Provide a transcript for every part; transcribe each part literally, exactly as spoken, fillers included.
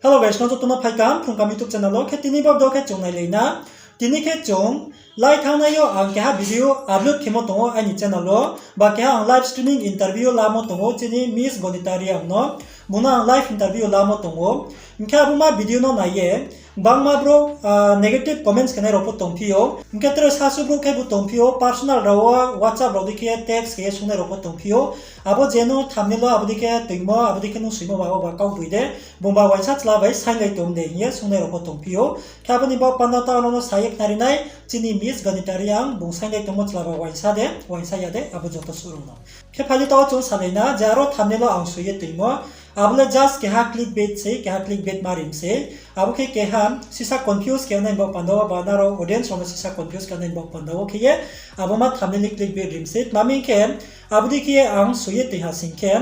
Hello guys, nrao joto no phaikaham Phrung Kaham YouTube channel wo. Khe tini bo video khe chung nailai na. Tini khe chung lai thanngnai yo ang keha video upload khemo tong ou aini channel wo. Ba keha ang live streaming interview lamo tong ou chini Miss Gonita Reang no. Bung no ang live interview lamo tong ou. Hing khe abo ma video no nai ye gbangma brouh negative comments khenai rao pho tongphi ou. Hing khe tre sasu brouh khe bo tongphi ou, personal rao wo WhatsApp rao dei khe text khe ye sungnai rao pho tongphi ou. Abo je no thumbnail wo abo dei khe toingmo, abo dei khe nung soimo ba, o ba kau boi de, bung ba uaingsa chla bai sainglai tong de hing ye sungnai rao pho tongphi ou. Khe abo ni baoh panda taoh no no sa ye khnari nai, chini Miss Gonita Reang bung sainglai tongmo chla ba uaingsa de, uaingsa ya de, abo joto suh rao no. Khe phai di taoh chung salai na, je aro thumbnail wo ang soi ye toingmo, abo le just keha clickbait sei, keha clickbait ma rim sei. Abo khe keha sisa confuse khe nai baoh panda wo ba nrao audience rao no sisa confuse khe nai baoh panda wo khe ye abo ma thumbnail ni clickbait rim sei. Tma hing khe, abo dei khe ye ang soi ye toing ha sing khe,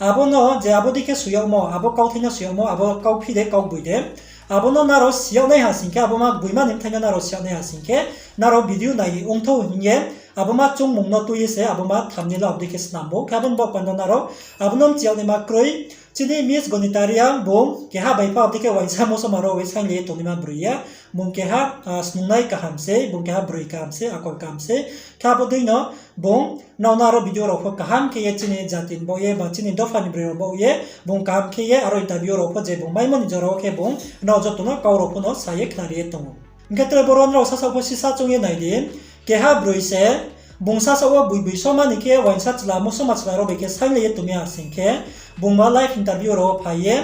abo no je abo dei khe soi yagmo, abo kauthai no soi yagmo, abo kauphi de, kauboi de, abo no nrao si yag nai ha sing khe, abo ma gboima ni bthai no nrao si yag nai ha sing khe, nrao video nai ongthou hing ye, abo ma choungmung no tui ye se abo ma thumbnail wo abo dei khe snam ou. Khe abo ni baoh panda nrao abo no mchi yag naima kroi. Chini Miss Gonita Reang bung keha bai pho abo dei khe uaingsa mosoma rao bai sainglai ye tongnaima broi ya. Bung keha snungnai kaham sei, bung keha broi kaham sei, akol kaham sei. Khe abo dei no bung nrao no aro video rao pho kaham khe ye chini jati ni baoh ye ba chini dopha ni broi rao baoh ye bung kaham khe ye aro interview rao pho je bung maimo ni jora wo khe bung nrao joto no kau rao pho no sa ye khnari ye tong ou. Hing khe tre boro nrao sasaoh pho sisa choung ye nai di. Keha broi se bung sasaoh wo boiboi soma ni khe uaingsa chla mosoma chla rao bai khe sainglai ye tongmi ha sing khe, bung ba live interview rao wo phai ye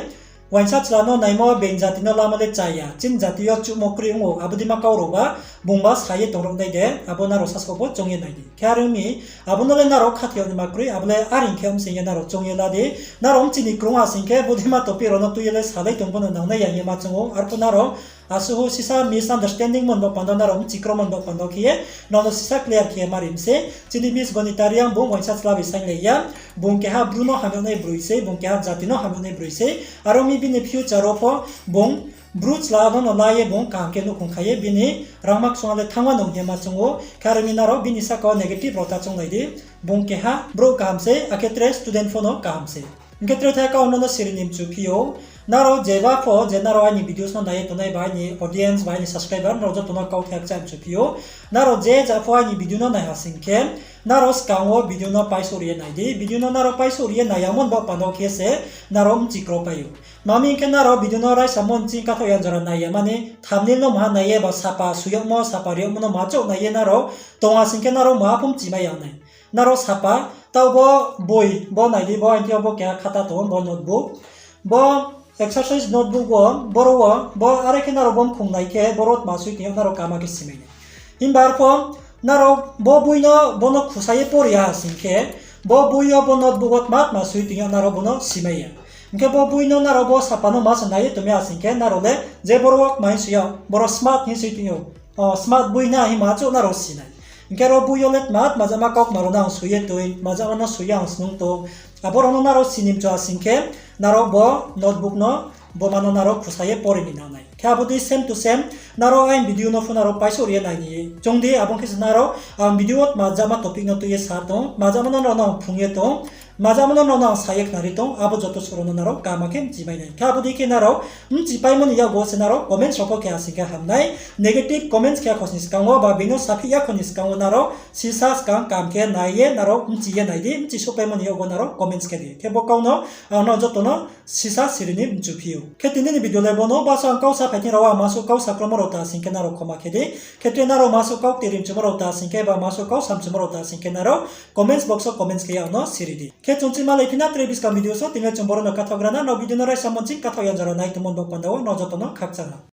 uaingsa chla no naimo being jati no lamo le cha ya, chini jati yo chuhmo kroi ong ou, abo dei ma kau rao ba bung ba sa ye tong rao nai de, abo nrao sasaoh pho choung ye nai di. Khe are ong mi, abo no le nrao khathoi yag naima kroi, abo le are ong khe ong sing ye nrao choung ye la di. Nrao mchi ni krung ha sing khe, bodei ma topic rao no tui ye le salai tong pho no nangnai ya hing ye ma choung ou. Arphuh nrao asuh sisa misunderstanding mo ni baoh panda wo, nrao mchi kromo ni baoh panda wo khe ye, nrao no sisa clear khe ye ma rim sei. Chini Miss Gonita Reang bung uaingsa chla bai sainglai ya. Bung keha Bru no ham yag nai broi sei, bung keha jati no ham yag nai broi sei. Aro mi bini future wo pho bung Bru chla no no la ye bung kaham khe nouhkhong khai ye bini rangma ksung le thanngma nung hing ye ma choung ou. Khe are ong mi nrao bini sahka wo negative rao ta chounglai di. Bung keha brouh kaham sei, akhe tre student pho no kaham sei. Hing khe tre thai kau no no siri ni mchu phi ou. Nrao jeba pho je nrao aini videos no nai ye tongnai ba aini audience ba aini subscriber, nrao joto no kauthai kchai mchu phi ou. Nrao je ja pho aini video no nai ha sing khe, nrao skang wo video no paisouh ri ye nai di. Video no nrao paisouh ri ye nai yamo ni baoh panda wo khe se nrao mchi kropai ou. Tma hing khe nrao video no raisamo nching kathaoh yan jora nai ya mani, thumbnail no maha nai ye ba sapa soi yagmo, sapa ri yagmo no maha chouh nai ye nrao tong ha sing khe nrao maha pho mchimai ya nai. Nrao sapa, taoh bo boi, bo nai di, bo aini thing yo bo keha khata tong ou, bo notebook. Bo exercise notebook wo, boro wo, bo are khe nrao bo mkhong nai khe, boro tma soi tong yag nrao kaham khe simai nai. Himba arpho, nrao bo boi no, bo no khusa ye pori ya ha sing khe, bo boi yo bo notebook wo tma tma soi tong yag nrao bo no simai ya. Hing khe bo boi no nrao bo sapa no ma se nai ye tongmi ha sing khe, nrao le je boro wo tma hing soi yag, boro smart hing soi tong ou. Smart boi na hingma chouh nrao si nai. Hing khe ro boi yo le tma tma jama kaukma rao no ang soi ye toi, tma jama no soi ye ang snung tong. Abo rao no nrao si ni mchu ha sing khe, nrao bo notebook no, bo ma no nrao khusa ye pori ni nang nai. Khe abo dei same to same, nrao aini video no pho nrao paisouh ri ye nai ni choung di, abo ong khe se nrao ang video wo tma jama topic no tui ye sa tong, tma jama no nrao no ang phrung ye tong, tma jama no nrao no ang sa ye khnari tong, abo joto suh rao no nrao kaham khe mchimai nai. Khe abo dei khe nrao mchipaimo ni yakgu wo se nrao comments rao pho khe ha sing khe ham nai. Negative comments khe khosni skang wo ba being no saphih ya khoni skang wo nrao sisa skang kaham khe nai ye nrao mchi ye nai di, mchisouhpaimo ni yakgu wo nrao comments khe di. Khe bo kau no ang nrao joto no sisa siri ni mchu phi ou. Khe tini ni video le bo no, basuh ang kau sa phai thing rao wo ang masuh kau sakromo rao ta sing khe nrao khoma khe di. Khe tre nrao masuh kau kti ri mchumo rao ta sing khe ba masuh kau samchumo rao ta sing khe nrao comments box wo comments khe ye ang no siri di. Khe chung chima lai phi na tre buskang video so, tini le chung boro no kathaoh gra na, nrao video no raisamo nching kathaoh yan jora nai tongmo ni baoh panda wo nrao joto no khakchang ha.